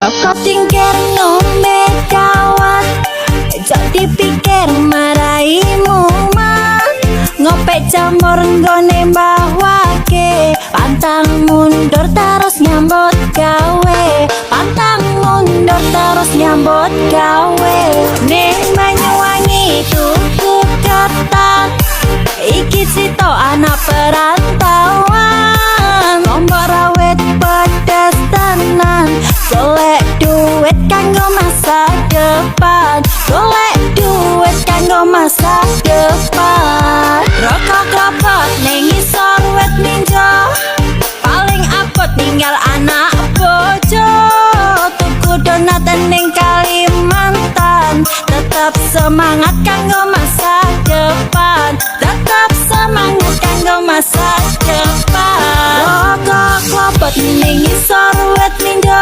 Rokok tingkir, ngombe dawet. Jok dipikir marai mumet. Ngopek jamur nggone Mbah Wage. Pantang mundur terus nyambut gawe. Pantang mundur terus nyambut gawe. Ning Banyuwangi tuku ketan. Iki cito anak perantauan. Lombok rawit pedes tenan. Golek duit kanggo masa depan. Golek duit kanggo masa depan. Rokok klopot ning ngisor wit minjo. Paling abot ninggal anak bojo. Tuku donat ning Kalimantan. Tetap semangat kanggo masa depan. Tetap semangat kanggo masa depan. Rokok klopot ning ngisor wit minjo.